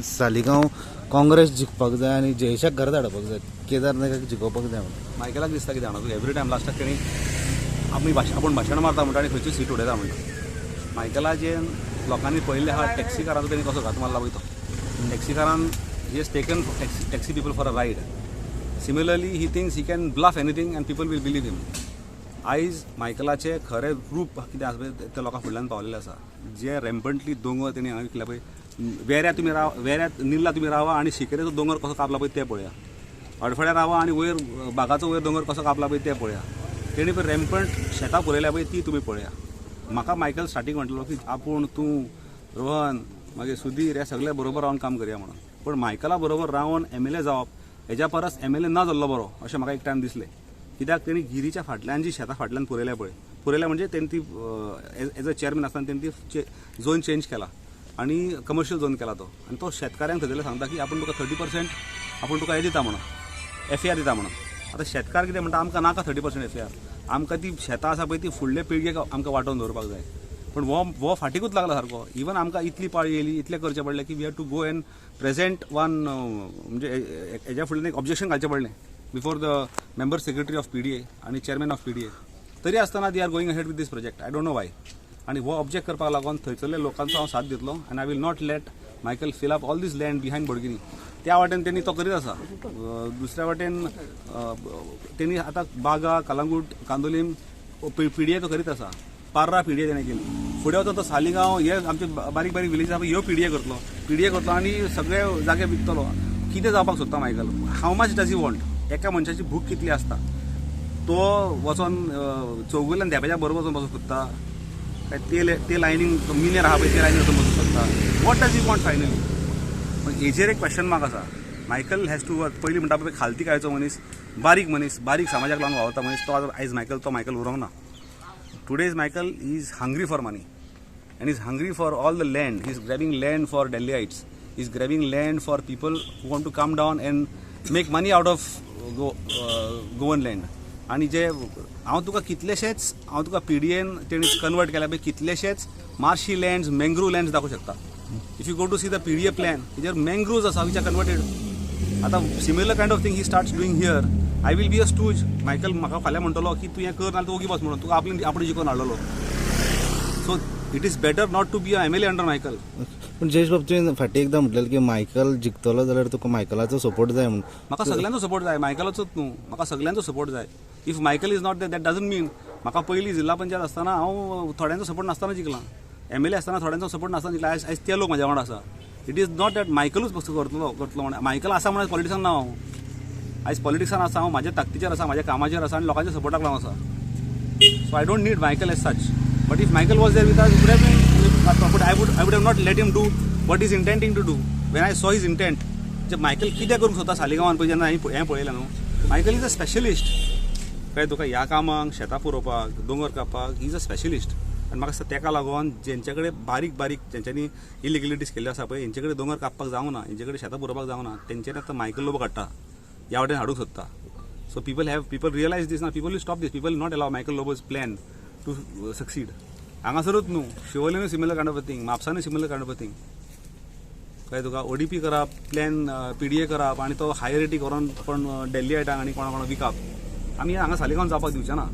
सालिगांव काँग्रेस जिखपाक जाय आनी जयेशाक घरा धाडपाक जाय, केदार नायकाक जिखोवपाक जाय म्हणून. मायकलाक दिसता कितें जाणा तूं, एवरी टायम लास्टाक तेणी आमी आपूण भाशण मारता म्हणटा आनी खंयच्यो सीट उडयता म्हणटा. मायकलाचे लोकांनी पळयल्लें आहा टॅक्सीकाराचो तेणी कसो घात मारला पळय तो. टॅक्सीकारान he has taken taxi people for a ride. Similarly he thinks he can bluff anything and people will believe him. आयज मायकलाचें खरें रूप कितें आसा पळय तें लोकां फुडल्यान पावलेलें आसा. जे रेम्पंटली दोंगर तेणी हांगा विकला पळय, वेऱ्या तुमी राव, वेऱ्या निल्ला तुमी रावा आनी शिकेरेचो दोंगर कसो कापला पळय तें पळया, अडफड्या रावा आनी वयर बागाचो वयर दोंगर कसो कापला पळय तें पळया, तेणी पळय रेम्पंट शेतां पुरयल्या पळय ती तुमी पळया. म्हाका मायकल स्टार्टींग म्हणटलो की आपूण, तूं, रोहन, मागीर सुधीर ह्या सगल्या बरोबर रावन काम करया म्हणून. पूण मायकला बरोबर रावन एमएलए जावप हेज्या परस एमएलए ना जाल्लो बरो अशें म्हाका एक टायम दिसलें. कित्याक तेणी गिरीच्या फाटल्यान जी शेतां फाटल्यान पुरयल्या पळय, पुरयल्या म्हणजे तेणी ती एज अ चेअरमॅन आसतना तेणी ती झोन चेंज केला आनी कमर्शियल झोन केला तो. आनी तो शेतकाऱ्यांक थंयसरले सांगता की आपूण तुका 30% आपूण तुका हें दिता म्हणून, एफएआर दिता म्हणून. आतां शेतकार कितें म्हणटा, आमकां नाका 30% एफएआर, आमकां ती शेतां आसा पळय ती फुडले पिळगेक आमकां वांटोवन दवरपाक जाय. पूण हो फाटीकूच लागला सारको. इवन आमकां इतली पाळी येयली, इतलें करचें पडलें की we have to go and present one, म्हणजे हेज्या फुडल्यान एक ऑब्जेक्शन घालचें पडलें before the member secretary of PDA आनी चेअरमॅन ऑफ पीडीए. तरी आसतना they are going ahead with this project, I don't know why. आनी हो ऑब्जेक्ट करपाक लागून थंयसरल्या लोकांचो हांव साथ दितलो आनी I will not let Michael fill up all this land behind Bordgini. त्या वाटेन तेणी तो करीत आसा. दुसऱ्या वाटेन तेणी आतां बागा, कलांगूट, कांदोलीम पीडीए तो करीत आसा. पार्रा पीडीए तेणें केली. फुडें वचून तो सालिगांव हे आमचे बारीक बारीक विलेज आसा ह्यो पीडीए करतलो, पीडीए करतलो आनी सगळे जागे विकतलो. कितें जावपाक सोदता Michael? How much does he want? एका मनशाची भूक कितली आसता? तो वचोन चौगुल्यान धेंप्याच्या बरोबर वचोन बसूंक सोदता काय ते लायनीन मिनेर आहा पळय ते लायनीन वचोन बसूंक सोदता? What does he want finally? पण हेजेर एक क्वेश्चन मार्क आसा. Michael has to work. पयलीं म्हणटा पळय खालती कायचो मनीस, बारीक मनीस, बारीक समाजाक लागून वावरता मनीस, तो आयज मायकल, तो मायकल उरोंक ना. Today's Michael is hungry for money and is hungry for all the land. He is grabbing land for Delhiites, he is grabbing land for people who want to come down and make money out of Goan land. आनी जे हांव तुका कितलेशेच, हांव तुका PDN तेणी convert केल्या पळय कितलेशेच मार्शी लँड्स, मँग्रूव लँड्स दाखोवंक शकता. If you go to see the PDA plan, तेजेर मँग्रूव्ज आसा which are converted. आतां similar kind of thing he starts doing here, I will be a stooge. Michael म्हाका फाल्यां म्हणटलो की तूं हें कर नाल्यार तूं ओगी बस म्हणून, तुका आपली आपण जिखोवन हाडलेलो. So it is better not to be a MLA under Michael. पूण जयेश बाब, तुवें फाटीं एकदां म्हटलें की मायकल जिखतलो जाल्यार तुका मायकलाचो सपोर्ट जाय म्हणून. म्हाका सगल्यांचो सपोर्ट जाय, मायकलाचोच न्हू, म्हाका सगल्यांचो सपोर्ट जाय. If Michael is not that doesn't mean. म्हाका पयलीं जिल्हा पंचायत आसतना हांव थोड्यांचो सपोर्ट नासतना जिखलां, एमएलए आसतना थोड्यांचो सपोर्ट नासतना जिखला. आयज आयज ते लोक म्हाज्या वांगडा आसा. It is not that मायकलूच फक्त करतलो करतलो म्हणून. मायकल आसा म्हणून पॉलिटिक्सान ना हांव. आयज पॉलिटिक्सान आसा हांव, म्हाज्या ताकदीचेर आसा, म्हाज्या कामाचेर आसा आनी लोकांच्या सपोर्टाक लागून आसा. So I don't need Michael as such. But if Michael was there with us, would have been, but I would have not let him do what he's intending to do. When I saw his intent, J Michael कितें करूंक सोदता सालिगांवान पळय जेन्ना हांवें हें पळयलें न्हू, Michael is a specialist. कळ्ळें तुका? ह्या कामाक, शेतां पुरोवपाक, दोंगर कापपाक he is a specialist. आनी म्हाका दिसता तेका लागून जेंचे कडेन बारीक बारीक जेंच्यांनी इलिगलिटीज केल्ल्यो आसा पळय, हेंचे कडेन दोंगर कापपाक जावंक ना, हेंचे कडेन शेतां पुरोवपाक जावंक ना, तेंच्यांनी आतां मायकल लोबो काडटा, ह्या वाटेन हाडूंक सोदता. So people realize this ना, people will stop this, people not allow Michael Lobo's plan to succeed. हांगासरूच न्हू, शिवोलेनूय सिमिलर कायंड ऑफ थिंग, म्हापसानूय सिमिलर कायंड ऑफ थिंग. कळ्ळें तुका? ओडीपी करप, प्लॅन पीडीए करप आनी तो हाय रेटी करून कोण डेल्लीआयटांक आनी कोणा कोणा विकप, आमी हांगा सालिगांव जावपाक दिवचे ना.